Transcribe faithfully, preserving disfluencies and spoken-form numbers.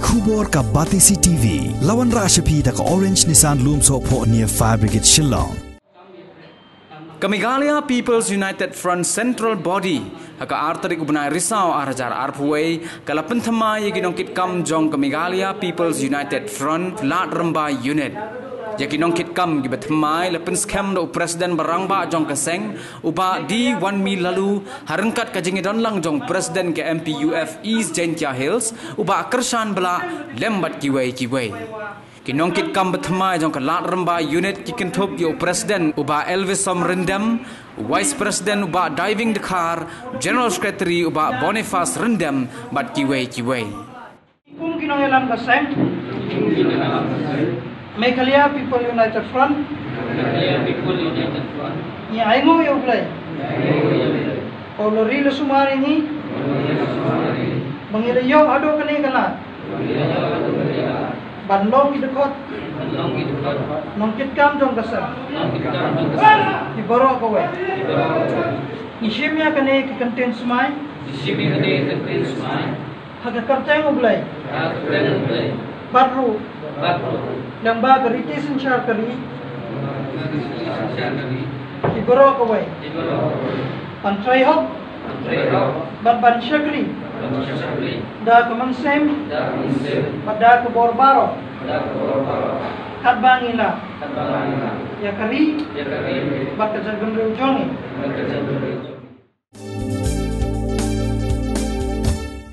Khubor ka Batesi T V, la wanrah sha phi da ka Orange Nissan Lumsohphoh near Fire Brigade Shillong. Ka Meghalaya People's United Front Central Body, ha ka ar tarik u bnai Risaw ar hajar arphew wei, ka la pynthymmai ïa ki nongkitkam jong ka Meghalaya People's United Front Ladrymbai Unit. Ïa ki nongkitkam kiba thymmai la pynskhem da u President ba rangbah jong ka seng, u Bah D Wanmi Laloo, ha ryngkat ka jingïadonlang jong u President ka M P U F East Jaintia Hills, u Bah Kyrshan Blah, lem bad kiwei kiwei. Ki nongkitkam ba thymmai jong ka Ladrymbai Unit ki kynthup ïa u President u Bah Elvisom Ryndem, u Vice President u Bah Diving Dkhar, General Secretary u Bah Boniface Ryndem bad kiwei kiwei. Kum ki nongïalam ka seng, Meghalaya People United Front, ngi ainguh ïa U Blei ba u la ri la sumar ïa ngi, ba ngi la ïoh haduh kane ka lad ban long ki dkhot nongkitkam jong ka seng. Ki baroh kawei, ngi shim ïa kane ka kyntien smai ha ka kyrteng U Blei bad ruh lyngba ka riti synshar ka ri, ki baroh kawei ban trei hok bad ban shakri da ka mynsiem bad da ka bor baroh, katba ngi lah ïa ka ri bad ka jaitbynriew jong ngi.